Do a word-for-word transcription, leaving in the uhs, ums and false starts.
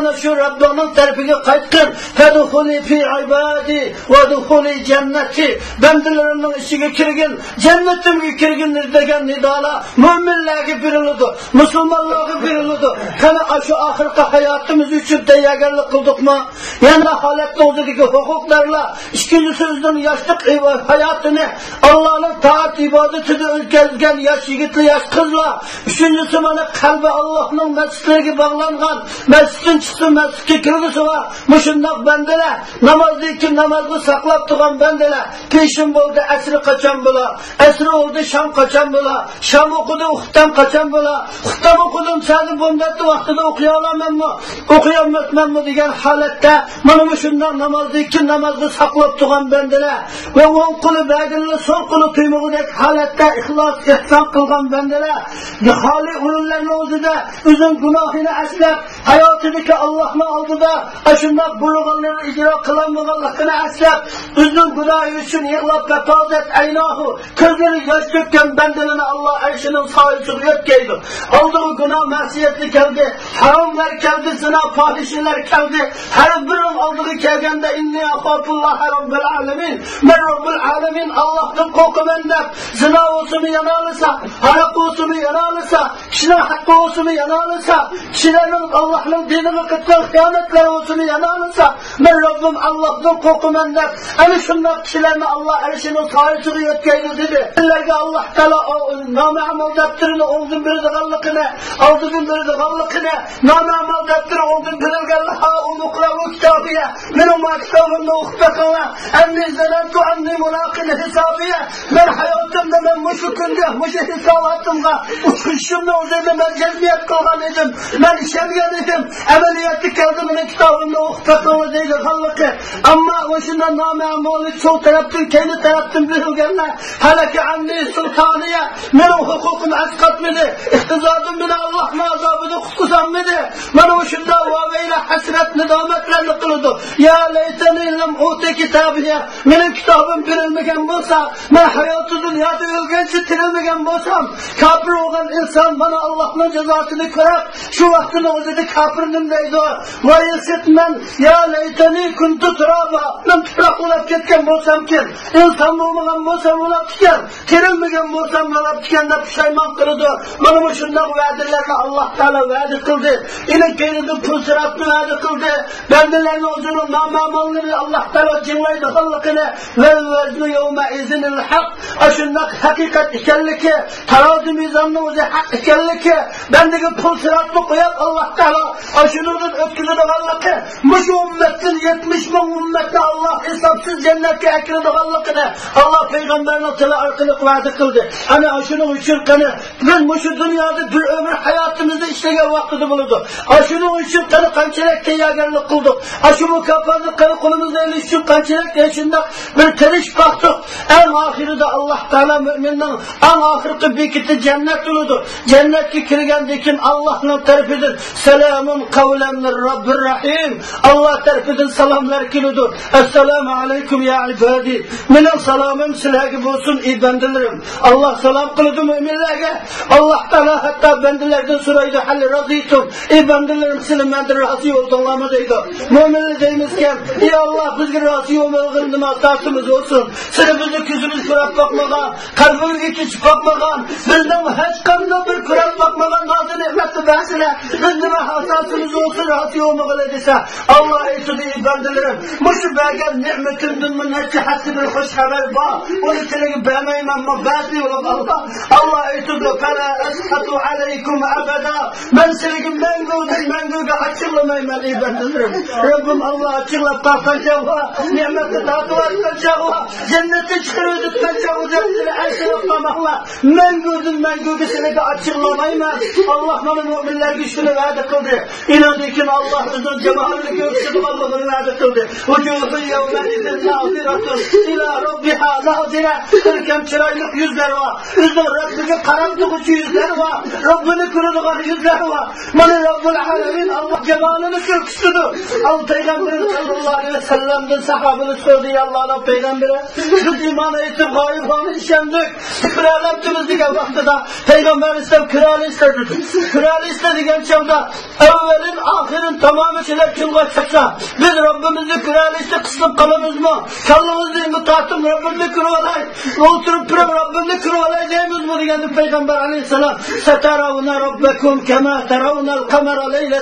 مانا شۇ رەببىڭنىڭ تەرىپىگە قايتقىن. فادخلي في عبادي وادخلي جنتي. بەندىلىرىمنىڭ ئىچىگە كىرگىن، جەننىتىمگە كىرگىن دېگەن نىدالار مۆمىنلەرگە بېرىلىدۇ، مۇسۇلمانلارغا بېرىلىدۇ. قېنى، ئاشۇ ئاخىرقى ھاياتىمىز ئۈچۈن تەييارگەرلىك قىلدۇقمۇ؟ يەنە ھالەتنىڭ ئۆزىدىكى ھوقۇقدارلار، ئىككىنچىسى ئۆزىنىڭ ياشلىق ھاياتىنى ئاللانىڭ تائەت ئىبادىتىدە ئۆتكۈزگەن ياش يىگىتلەر، ياش قىزلار، ئۈچىنچىسى مانا قەلبى ئاللانىڭ مەسچىتلىرىگە باغلانغان، مەسچىتتىن چىقسا مەسچىتكە كىرگۈسىلا مۇشۇنداق بەندىلەر، نامازدىن كېيىن نامازنى ساقلاپ تۇرغان بەندىلەر، پېشىن بولدى، ئەسرى قاچان بولا؟ ئەسرى بولدى، شام قاچان بولا؟ شام ئوقۇدى، خۇتتەم قاچان بولا؟ خۇتتەم ئوقۇدۇم، سەدە بۇندەتتە ۋاقتىدا ئوقۇيالامەنمۇ؟ ئوقۇيالماسمەنمۇ دېگەن ھالەتتە، مانا مۇشۇنداق نامازدىن كېيىن نامازنى ساقلاپ تۇرغان بەندىلەر ۋە ئوڭ قولى بەردىنلا سول قولى تۇيمىغۇدەك ھالەتتە ئىخلاس ئېھسان قىلغان بەندىلەر، خالىي ئورۇنلارنىڭ ئۆزىدە ئۆزىنىڭ گۇناھىنى ئەسلەپ، ھاياتىدىكى ئاللاھنىڭ ئالدىدا ئاشۇنداق بۇيرۇغانلىرىنى ئىجرا قىلالمىغانلىقىنى ئەسلەپ، ئۆزىنىڭ گۇناھى ئۈچۈن يىغلاپ، فافاضت عيناه، كۆزلىرى ياش تۆككەن بەندىلەرنى ئاللا ئەرشىنىڭ سايىسىغا يۆتكەيدۇ. ئالدىغا گۇناھ مەسىيەتلەر كەلدى، ھاراملار كەلدى، زىنا، پاھىشىلەر كەلدى. ھەر بىرىنىڭ ئالدىغا كەلگەندە، إني أخاف الله رب العالمين، مەن رەببۇل ئالەمىن ئاللاھتىن قورقىمەن دەپ، زىنا بولسىمۇ يانالىسا، ھاراق بولسىمۇ يانالىسا، كىشىنىڭ ھەققى بولسىمۇ يانالىسا، كىشىلەرنىڭ ئاللاھنىڭ دىنىغا قىلغان خىيانەتلەر بولسىمۇ يانالىسا، مەن رەببىم ئاللاھتىن قورقىمەن دەپ، ئەنە شۇنداق كىشىلەرنى ئاللا ئەرشىنىڭ سايىسىغا يۆتكەيدۇ دېدى. سىلەرگە ئاللا تائالا نامەئمال دەپتىرىنى ئوڭدىن بېرىدىغانلىقىنى، ئالدىدىن بېرىدىغانلىقىنى، نامەئمال دەپتىرى ئوڭدىن بېرىلگەنلەر، ھائۇم اقرءوا كتابيه، مېنىڭ ما كىتابىمنى ئوقۇپ بېقىڭلار. إني ظننت أني ملاق حسابيه، مەن ھاياتىمدا مەن مۇشۇ كۈنگە، مۇشۇ ھېساباتىمغا ئۇچرىشىشىمنىڭ ئۆزىدە مەن جەزمىيەت قىلغان ئىدىم، مەن ئىشەنگەن ئىدىم. ئەمەلىيەتتە كەلدى، مېنىڭ كىتابىمنى ئوقۇپ بېقىڭلار دەيدىغانلىقى. ئەمما مۇشۇنداق نامەئمۇلى سول تەرەپتىن، كەينى تەرەپتىن بېرىلگەنلەر، هلك عني سلطانيه، مېنىڭ ھوقۇقۇم ئەسقاتمىدى، ئىقتىسادىم مېنى ئاللاھنىڭ ئازابىدىن قۇتقۇزالمىدى. مانا مۇشۇنداق ۋاۋەيلە، ھەسرەت، نادامەتلەرنى قىلىدۇ. يا ليتني لم أوت كتابيه، مېنىڭ كىتابىم بېرىلمىگەن بولسا، مەن ھاياتى دۇنيادا ئۆلگەنچە تىرىلمىگەن بولسام، كاپىر بولغان ئىنسان مانا ئاللاھنىڭ جازاسىنى كۆرۈپ، شۇ ۋاقتىنىڭ ئۆزىدە كاپىر نېمە دەيدۇ؟ ۋاي ئىسىت مەن، يا لەيتەنى كۇنتۇ تۇرابا، مەن تۇپراق بولاپ كەتكەن بولسامكىن، ئىنسان بولمىغان بولسام بولاپتىكەن، تىرىلمىگەن بولسام بولاپتىكەن دەپ پۇشايمان قىلىدۇ. مانا مۇشۇنداق ۋەدىلەرنى ئاللاھ تائالا ۋەدە قىلدى. ئېنىڭ كەينىدىن پۇل سىراتنى ۋەدە قىلدى. بەندىلەرنىڭ ئۆزىنىڭ نامەماللىرىنى ئاللاھ تائالا جىڭلايدىغانلىقىنى، ۋەل ۋەزنۇ يەۋمەئىزىنىل ھەق، ئاشۇنداق ھەقىقەت ئىكەنلىكى، تارازۇ مىزاننىڭ ئۆزى ھەق ئىكەنلىكى، بەندىگە پۇل سىراتنى قويۇپ، ئاللاھ تائالا ئاشۇنىڭدىن ئۆتكۈزىدىغانلىقى، مۇشۇ ئۈممەتتىن يەتمىش مىڭ ئۈممەتنى ئاللاھ ھېسابسىز جەننەتكە ئەكىرىدىغانلىقىنى ئاللاھ پەيغەمبەرنىڭ تىلى ئارقىلىق ۋەدە قىلدى. ئەنە ئاشۇنىڭ ئۈچۈن قېنى بىز مۇشۇ دۇنيادا بىر ئۆمۈر ھاياتىمىزنى ئىشلىگەن ۋاقتىدا بولىدۇ. ئاشۇنىڭ ئۈچۈن قېنى قانچىلىك تەييارگەرلىك قىلدۇق؟ ئاشۇ مۇكاپاتنى قېنى قولىمىزغا ئېلىش ئۈچۈن قانچىلىك شۇنداق بىر تىرىشىپ باقتۇق؟ ئەڭ ئاخىرىدا ئاللاھ تائالا مۆمىننىڭ ئەڭ ئاخىرقى بېكىتى جەننەت بولىدۇ. جەننەتكە كىرگەندىن كېيىن ئاللاھنىڭ تەرىپىدىن سالامۇن قەۋلەن مىن رەببىر رەھىم. ئاللاھ تەرىپىدىن سالاملار كېلىدۇ. ئەسسالامۇ ئەلەيكۇم يا ئىبادى. مېنىڭ سالامىم سىلەرگە بولسۇن، ئى بەندىلىرىم. ئاللاھ سالام قىلىدۇ مۆمىنلەرگە. ئاللاھ تائالا ھەتتا بەندىلەردىن سورايدۇ، ھەل رەزىتۇم، ئى بەندىلىرىم، سىلەر مەندىن رازى بولدۇڭلارمۇ دەيدۇ. مۆمىنلەر دەيمىزكەن، ئى ئاللاھ، بىزگە رازى بولمىغىلى نېمە ئاساسىمىز بولسۇن؟ سىلەر بىزنى كۆزىمىز كۆرۈپ باقمىغان، قەلبىمىزگە تېچىپ باقمىغان، بىزنىڭ ھېچقانداق بىر كۆرۈپ باقمىغان نازۇ نېمەتنى بەرسىلە، بىز نېمە ئاساسىمىز بولسۇن رازى بولمىغىلى دېسە، ئاللاھ ئېيتىدۇ، ئى بەندىلىرىم، مۇشۇ بەرگەن نېمىتىمدىنمۇ نەچچە ھەسسە بىر خۇش خەۋەر بار، ئۇنى سىلەرگە بەرمەيمەنمۇ، بەردى ئۇلۇغ ئاللاھ. ئاللاھ ئېيتىدۇ، فلا أسخط عليكم أبدا، مەن سىلەرگە مەڭگۈدىن مەڭگۈگە ئاچچىقلىمايمەن، ئى بەندىلىرىم. رەببىم ئاللاھ ئاچچىقلاپ قالغان چاغ بار، نېمەتنى تارتىۋاتقان چاغ بار، جەننەتتىن چىقىرىۋېتىۋاتقان چاغ بار، سىلەر ئەنسىرەپ قالماڭلار. مەڭگۈدىن مەڭگۈگە سىلەرگە ئاچچىقلىمايمەن. ئاللاھ مانا مۆمىنلەرگە شۇنى ۋەدە قىلدى. ئېنىڭدىن كېيىن ئاللاھ ئۆزىنىڭ جامالىنى كۆرسىتىدىغانلىقىنى ۋەدە قىلدى. وجوه يومئذ ناضرة إلى ربها ناظرة. كۆركەم چىرايلىق يۈزلەر بار. ئۆزىنىڭ رەببىگە قاراپ تۇرغۇچى يۈزلەر بار. رەببىنى كۆرىدىغان يۈزلەر بار. مانا رەببۇل ئالەمىن ئاللاھ جامالىنى كۆرسىتىدۇ. ئالتاي پەيغەمبەر سەللەللاھۇ ئەلەيھى ۋەسەللەمدىن ساھابىلەر سورىدى: يا ئاللانىڭ پەيغەمبىرى، بىز ئىمان ئېيتىپ غايىبلارنى ئىشەندۇق، كۆرەلەمتىمىز دېگەن ۋاقتىدا پەيغەمبەر ئەلەيھىسسالام كۆرەلەيسىلەر دېدى. كۆرەلەيسىلەر دېگەن چاغدا ئەۋۋەلىن ئاخىرىن تامامى چىلەپ چىلغا چىقسا، بىز رەببىمىزنى كۆرەلەيسىلەر قىسىلىپ قالىمىزمۇ؟ كاللىڭىزنى ئېڭىپ تارتىپ رەببىمنى كۆرۈۋالاي، ئولتۇرۇپ تۇرۇپ رەببىمنى كۆرۈۋالاي دەيمىزمۇ دېگەندە پەيغەمبەر ئەلەيھىسسالام: سترون ربكم كما ترون القمر ليلة